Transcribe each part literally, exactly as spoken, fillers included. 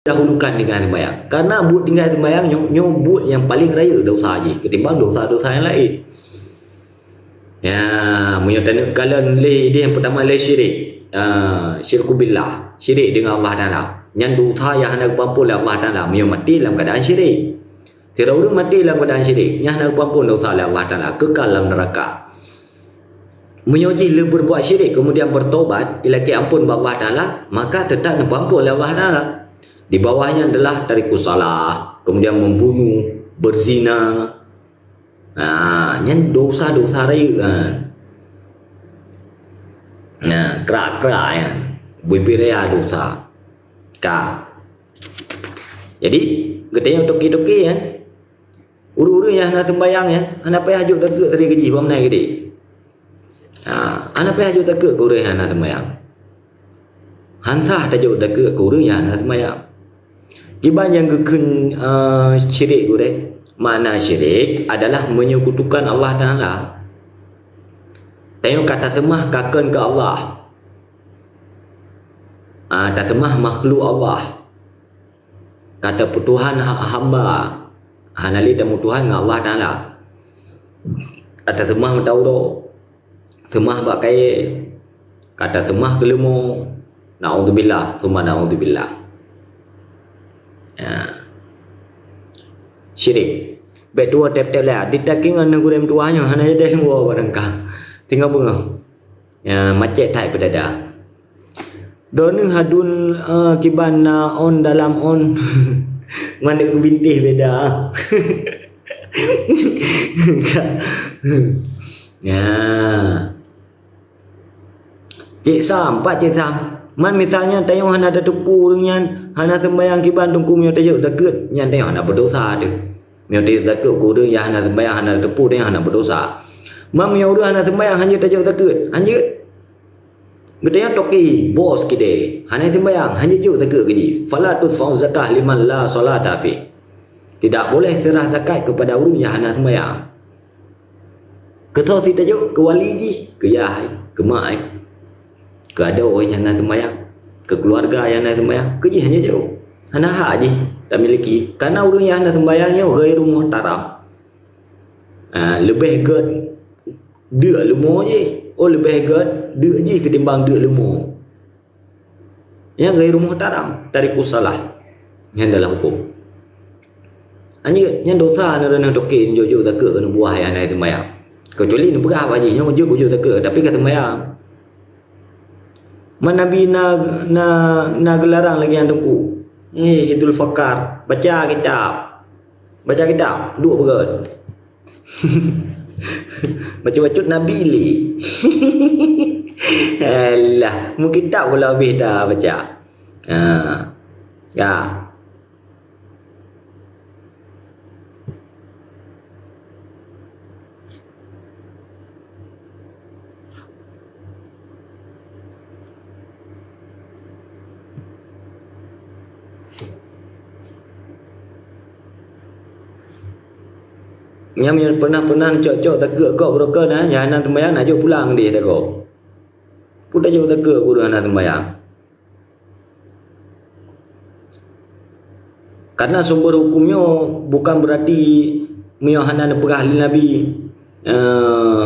dahulukan tinggai sembahyang. Karena buet tinggai sembahyang nyoe, nyoe buet nyang paleng rayeuk dosa jih ketimbang dosa-dosa nyang laén. Ya, meunyoe taneuk kalon lé idéh nyang peutama lé syirik. Ah, syirku billah, syirik deungon Allah Taala. Nyan dosa nyang hana geupeuampon lé Allah Taala meunyoe maté lam keuadaan syirik. Sidroe ureuëng maté lam keuadaan syirik, nyan hana geupeuampon dosa lé Allah Taala, keukal lam neuraka. Meunyoe jih lheueh beurbuat syirik keumudian beurtobat, ilakée ampôn bak Allah Taala, maka teutap neupeuampôn lé Allah Taala. Di bawah nyan adalah tarikus shalah, keumudian membunuh, beuzina. Ha, nyan dosa-dosa rayeuk, ha. Nah, krak-krak nyan. Bubé raya dosa. Ka. Jadi, geutanyoe toke-toke nyan. Ureuëng-ureuëng nyang hana seumbahyang nyan, hana payah jok takeuek sabe keu jih, bak meunan keudeh. Ha, hana payah jok takeuek keu ureuëng nyang hana seumbahyang. Hana sah tajok takeuek keu ureuëng nyang hana seumbahyang. Kiban nyang geukheun, eh, syirik keudeh. Makna syirik adalah menyekutukan Allah Taala. Tanyoe ka taseumah ka kon keu Allah. Ah, taseumah makhluk Allah. Ka tapeutuhan ha-, hamba. Hana lé tameutuhan ngon Allah Taala. Ka taseumah meuta uroe. Seumah bak kayée. Ka taseumah keu leumo. Naudzubillah, summa naudzubillah. Ya. Syirik. Bék tuwoe tép-tép lé. Di takingon nanggroe meutuwah nyoe hana jadeh leumo barangka. Tinggai beungoh. Ya, macet that peudada. Droeneuh hadun, eh, kiban na on dalam on. Mandum bintéh beda. Ya. Cék Sam, pat Cék Sam. Man misalnya tanyoe hana tateupeue ureuëng nyan, hana seumbahyang kiban teungku meunyoe tajok takeuek, nyan tanyoe hana beudosa teuh. Meunyoe tajok takeuek keu ureuëng nyang hana seumbahyang, hana tateupeue, tanyoe hana beudosa. Man meunyoe ureuëng hana seumbahyang, hanjeuet tajok takeuek, hanjeuet. Geutanyoe toke, bos keudeh, hana seumbahyang, hanjeuet jok takeuek keu jih. Fala tudfa'u zakah liman la sholata fih. Tidak boleh serah zakat kepada ureuëng nyang hana seumbahyang. Keu soe sit tajok? Keu wali jih, keu yah ai, keu mak ai, keu adoe nyang hana seumbahyang, keu keuluwarga nyang hana seumbahyang, keu jih hanjeuet jok. Hana hak jih tamiliki. Karena ureuëng nyang hana seumbahyang nyoe ghairu muhtaram. Ah, leubeh gét deuk leumo jih. Oh, leubeh gét deuk jih ketimbang deuk leumo. Nyan ghairu muhtaram, tarikus shalah. Nyan dalam huköm. Hanjeuet, nyan dosa na droeneuh toke jok-jok takeuek keu aneuk buah nyang hana seumbahyang. Kecuali neupeugah bak jih, nyoe jok-jok takeuek, tapi ka seumbahyang. Man Nabi na, na, na geularang lagée nyan teungku. Eh, Idul Fakar. Baca kitab. Baca kitab. Duek beugét. Bacut-bacut Nabi lé. Alah, meukitab pula habéh dah baca. Ha. Ya. Nyang meunyoe pernah-pernah cok-cok takeuek gob broken, eh, nyang hana teumbayang nak jok pulang deh takok. Peue tajok takeuek guru hana teumbayang? Karena sumber hukum nyoe bukan berarti meunyoe hana neupeugah lé Nabi, eh,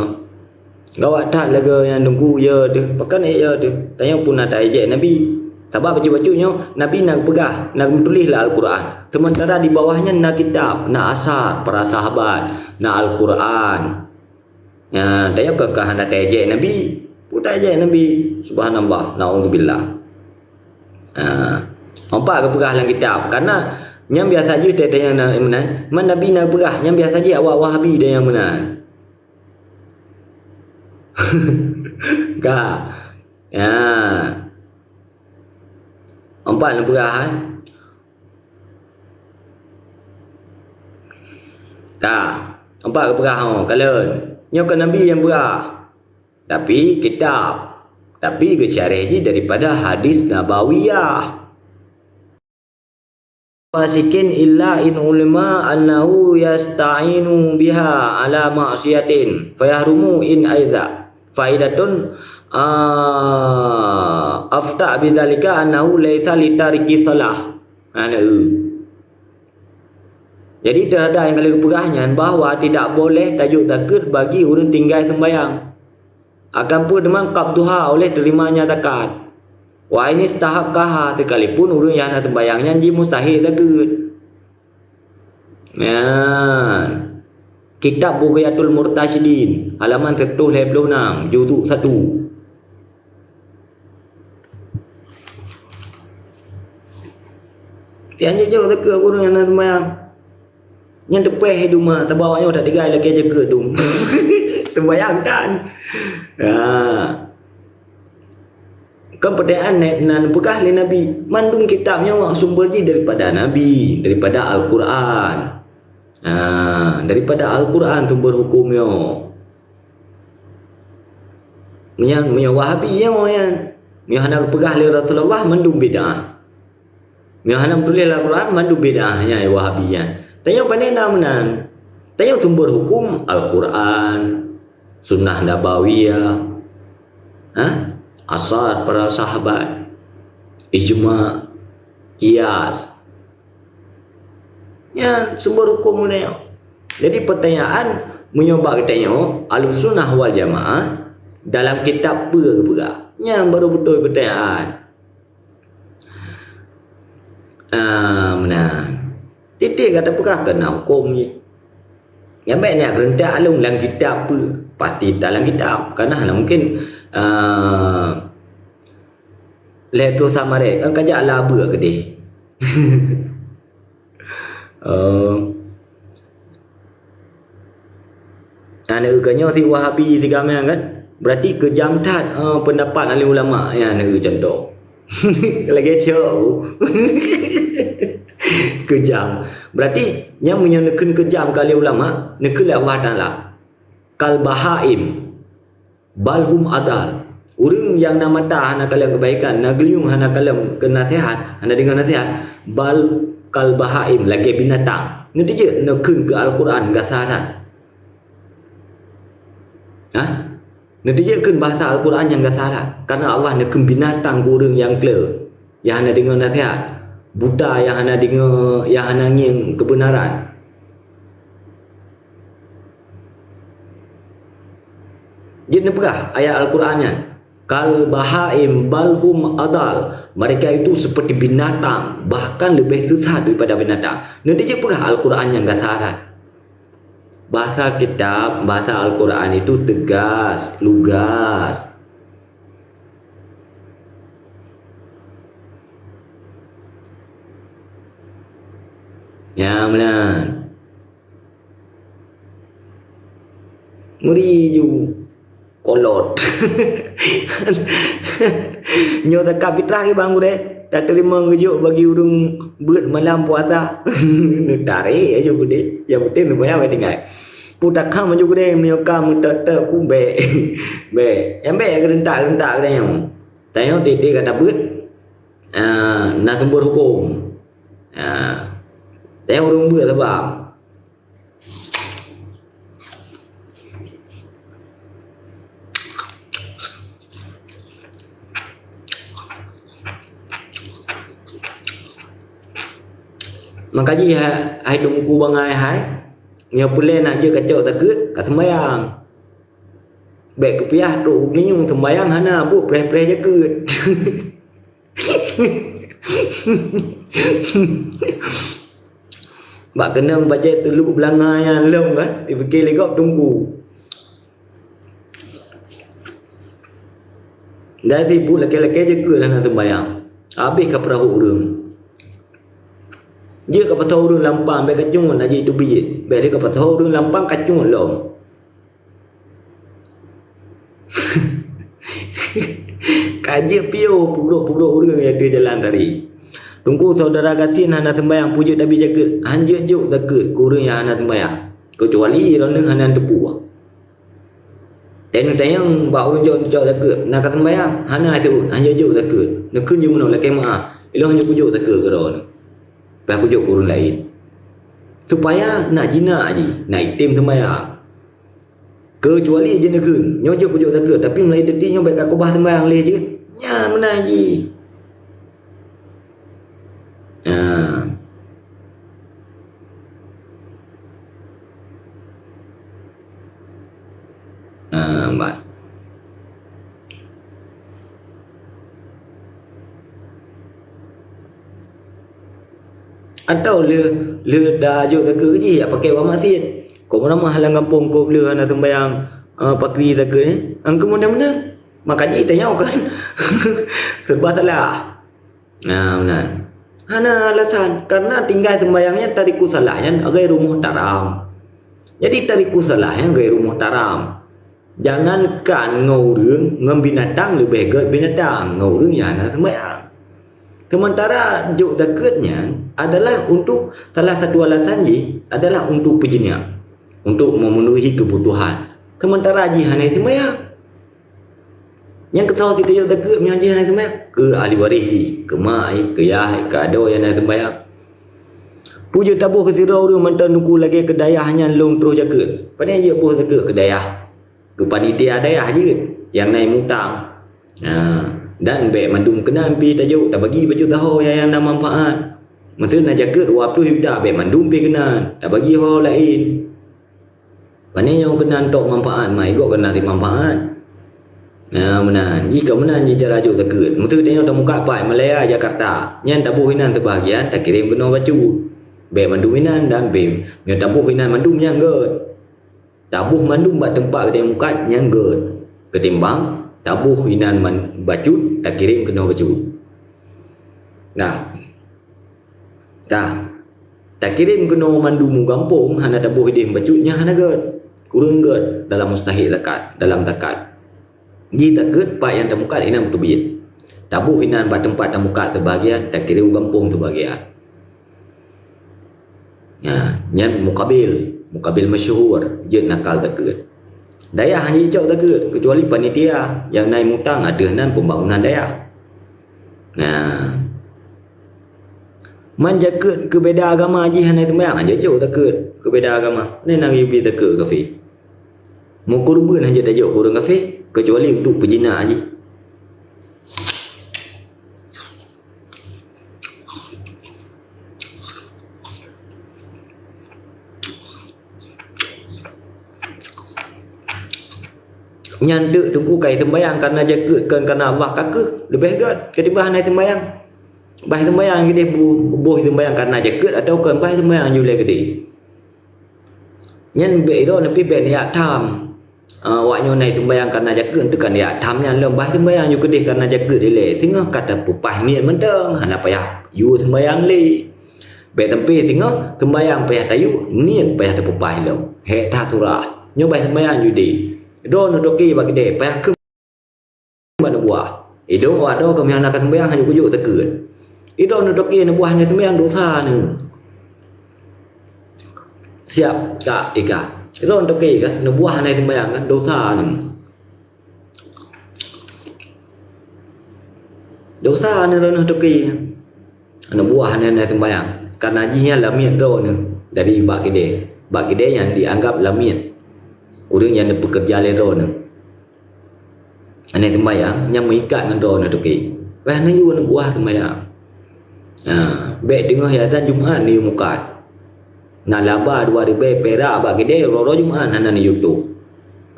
gawat that lagée nyan teungku, ya deuh, pakon ék ya deuh. Tanyoe pun na ta-ejek Nabi. Sabab bacut-bacut nyoe Nabi na geupeugah, na geutuléh lam Al-Quran. Sementara di bawah nyan na kitab, na asar para sahabat, na Al-Quran. Nyan, tanyoe keu ka hana ta-ejek Nabi. Peue ta-ejek Nabi? Subhanallah, naudzubillah. Ha. Empat geupeugah lam kitab. Karena nyan biasa jih teuh tanyoe na meunan. Man Nabi na geupeugah, nyan biasa jih awak Wahabi tanyoe meunan. Ka. Ya. Empat na peugah, eh. Ka, empat geupeugah, oh, kalon. Nyoe kon Nabi nyang peugah. Tapi kitab. Tapi geusyarah jih daripada hadis nabawiyah. Fasikin illa in ulima annahu yasta'inu biha ala ma'siyatin fayahrumu in aiza. Faidatun, ah, afta bidzalika annahu laisa litariki salah. Hana eu. Jadi, teuhadap nyang ka lheueh geupeugah nyan bahwa tidak boleh tajok zakeuet bagi ureuëng tinggai seumbahyang. Akan peue teuma qabduha oleh teurimanya zakat. Wa in istahaqqaha, sekalipun ureuëng nyang hana seumbahyang nyan jimustahik zakeuet. Nyan. Kitab Bughyatul Murtasyidin, halaman seratus lima puluh enam, juzuk satu. Tiang jijok teuka gurée hana seumbahyang. Nyan teupeh di uma, teubawak nyoe that tigai lakée jakeuet dum. Seumbahyang kan? Ha. Kan peutanyaan nan peugah lé Nabi, mandum kitab nyoe sumber jih daripada Nabi, daripada Al-Quran. Ha, daripada Al-Quran sumber hukum nyoe. Meunyan, meunyoe Wahabi nyoe nyan, meunyoe hana geupeugah lé Rasulullah, mandum bid'ah. Meunyoe hana meutuléh lam Al-Quran, mandum bid'ah nyan Wahabi nyan. Tanyoe pane na meunan. Tanyoe sumber hukum Al-Quran, Sunnah Nabawiyah, ha? Asar para sahabat, ijma, qiyas. Nyan sumber hukum tanyoe. Jadi peutanyaan, meunyoe bak geutanyoe, Ahlussunnah wal Jamaah, dalam kitab peue geupeugah? Nyan baru beutôi peutanyaan. Ah, meunan. Tieb-tieb ka tapeugah keu na huköm jih. Nyang bék neujak keureuntak lôn lam kitab peue? Pasti dalam kitab. Karena hana mungkin, ah, lhèe ploh Maret kan ka jak la beuk keudeh. Oh. Hana eu ka nyoe si Wahabi si gameung kan? Berarti keujam that, eh, pendapat alim ulama nyan, hana eu contoh. Lagèe cok. Keujam. Berarti nyan meunyoe neukheun keujam keu alim ulama, neukheun lé Allah Taala. Kal bahaim. Bal hum adal. Ureueng nyang na mata hana kalon keubaikan, na geulinyueng hana kalon keu naseuhat, hana deungoe naseuhat, bal kal bahaim, lagèe binatang. Neuteujeut neukheun keu Al-Quran gasa that. Hah? Neuteujeut kheun bahasa Al-Quran nyang gasa that. Karena Allah neukheun binatang keu ureueng nyang kleu. Nyang hana deungoe naseuhat, buta nyang hana deungoe, nyang hana ngieng keubeunaran. Jeuet neupeugah ayat Al-Quran nyan, "Kal bahaim bal hum adal." Mereka itu seperti binatang, bahkan lebih sesat daripada binatang. Neuteujeut peugah Al-Quran nyang gasa that. Bahasa kitab, bahasa Al-Quran itu tegas, lugas. Ya, meunan. Meuri ju kolot. Nyoe zakat fitrah kiban gurèe, tateurimong geujok bagi ureueng beuet malam puasa. Neutarek aju gurèe. Nyang penting seumayang bèk tinggai. Peue takham aju gurèe, meunyoe ka meutot-tot ku bèk. Bèk. Nyang bèk geureuntak-reuntak gurèe nyoe. Tanyoe tiep-tiep gata beuet, ah, na sumber huköm. Ah. Tanyoe ureueng beuet sabab Maka jih hai, hai teungku bangai hai, nyoe peureulèe nak jeuet kacok zakeuet, ka seumbayang. Bèk kupiah trok u geulinyueng seumbayang hana, buet preh-preh zakeuet. Bak keunong bajèe teuluk beulanga nyan lom kan, dipike lé gob teungku. Dan sibuk lakèe-lakèe jeuet keu hana seumbayang. Habéh ka peurahô ureueng. Jeuet ka pasoe ureueng lampang, bèk ka cungut laju teubiet. Bèk lé ka pasoe ureueng lampang ka cungut lom. Ka jeuet piôh peugrôk-peugrôk ureueng nyang di jalan tadi. Teungku saudara gasien hana seumbayang peue jeuet tabi zakeuet, han jeuet jok zakeuet keu ureueng nyang hana seumbayang. Keucuali droeneuh hana teupeue. Tanyong-tanyong bak ureueng jok, jok zakeuet, na ka seumbayang? Hana teuôt, han jeuet jok zakeuet. Neukheun jimeunoe lakèe meu'ah, ilôn han jeuet kujok zakeuet keu droeneuh. Payah kujok keu ureueng laén. Supaya nak jinak jih, nak item seumbayang. Keucuali jih neukheun, nyoe jeuet kujok zakeuet, tapi meulayeue teuteup nyoe bèk ka keubah seumbayang lé jeuet. Nyan meunan jih. Ha. Ha, bah. Atawa lheueh, lheueh tajok takheun jih, jak pakai bak masjid. Kok meunan mah lam gampông kok lheueh hana sembahyang, eh, pakri takheun, eh? Angkeu meunan-meunan. Maka jih tanyoe kan. Serba salah. Nah, meunan. Hana alasan, karena tinggai sembahyang nyan tariku salah nyan ghairu muhtaram. Jadi tariku salah nyan ghairu muhtaram. Jangankan ngon ureueng, ngon binatang leubeh gèt binatang, ngon ureueng nyang hana sembahyang. Sementara jok zakeuet nyan adalah untuk, salah satu alasan jih adalah untuk peujinak, untuk memenuhi kebutuhan. Sementara jih hana sembahyang. Nyang keu soe sit jok zakeuet meunyoe jih hana sembahyang? Keu ahli waréh jih, keu mak jih, keu yah jih, keu adoe nyang hana sembahyang. Peue jeuet taboh keu sidroe ureueng mantong teungku lagèe keu dayah nyan lôn troh zakeuet? Pane jeuet boh zakeuet keu dayah? Keu panitia dayah jeuet nyang na mutang. Ha, dan bèk mandum keunan pih tajok, tabagi bacut saho nyang, nyang na manfaat. Meuseu na zakeuet dua ploh juta, bèk mandum pih keunan, tabagi ho laén. Pane nyang keunan tok manfaat, ma igoe keunan sit manfaat. Nah, meunan. Jih ka meunan jih cara jok zakeuet. Meuseu tanyoe tamukat pat Malaya, Jakarta. Nyan taboh inan seubahagian, takirém keunoe bacut. Bèk mandum inan dan bèk. Meunyoe taboh inan mandum nyan gèt. Taboh mandum bak teumpat geutanyoe mukat nyan gèt. Keutimbang taboh inan man-, bacut, takirém keunoe bacut. Nah. Ka. Takirém keunoe mandum u gampông, hana taboh idéh bacut, nyan hana gèt. Kureueng gèt dalam mustahik zakat, dalam zakat. Jih zakeuet pat nyang tamukat inan beuteubiet. Taboh inan bak teumpat tamukat seubahagian, takirém u gampông seubahagian. Nah, nyan mukabil, mukabil masyhur, jeuet nakal zakeuet. Dayah hana jicok zakeuet, keucuali panitia nyang na mutang ateueh nan pembangunan dayah. Nah. Man zakeuet keu beda agama jih hana sembahyang, hana jok zakeuet keu beda agama. Nyan na geubri zakeuet kafé. Meukeureubeuen hana tajok keu ureueng kafé, keucuali untuk peujinak jih. Nyan teuk teungku kai sembahyang karena zakeuet kon karena Allah ka keuh leubeh gèt ketimbang hana sembahyang. Bah sembahyang keudéh bu-, boh sembahyang karena zakeuet atawa kon bah sembahyang jih lé keudéh. Nyan bèk droeneuh pih bèk neujak tham. Ah, awak nyoe na sembahyang karena zakeuet, teuka neujak tham nyan lom. Bah sembahyang jih keudéh karena zakeuet ilèe. Singoh ka tapeupaih niet mantong, hana payah yue sembahyang lé. Bèk teumpe singoh sembahyang payah tayue, niet payah tapeupaih lom. Hék that surah. Nyoe bah sembahyang jih deh. Droeneuh toke bak keudè, payah keu bak neubuah. Idong awak droe keu meuhana ka sembahyang hana kujok zakeuet. Idong neutoke neubuah hana sembahyang dosa neu. Siap, Kak Ika. Idong neutoke kan neubuah hana sembahyang kan dosa neu. Dosa neu droeneuh toke. Neubuah hana sembahyang. Karena jih nyan lamiet droeneuh dari bak keudè. Bak keudè nyan dianggap lamiet. Ureueng nyang neupeukeureuja lé droeneuh. Hana sembahyang, nyang meuikat ngon droeneuh toke. Bah neuyue neubuah sembahyang. Ha, bèk teungoh azan Jumat neuyue mukat. Na laba dua ribèe pirak bak keudè, uroe-uroe Jumat hana neuyue tôp.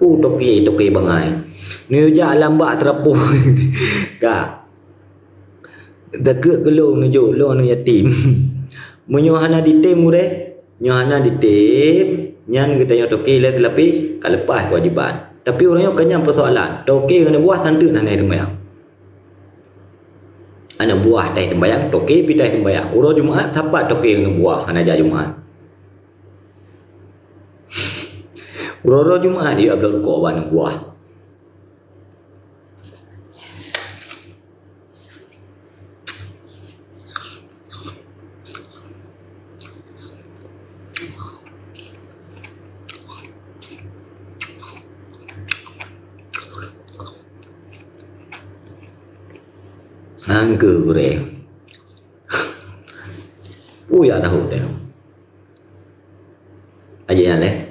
Peue toke, toke bangai. Neuyue jak lam bak seurapôh. Ka. Zakeuet keu lôn neujok, lôn yatim. Meunyoe hana ditem gurèe, nyoe hana ditem, nyan geutanyoe toke lé seulapéh ka leupah keuwajéban. Tapi uroe nyoe kon nyan peusoalan, toke ngon neubuah santeut hana sembahyang. Aneuk buah tai sembahyang, toke pih tai sembahyang. Uroe Jumat sapat toke ngon neubuah hana jak Jumat. Uroe-uroe Jumat jih bloe rukok bak aneuk buah. Angkeu gurèe. Peue jak tahôt teuh. Aja nyan lé.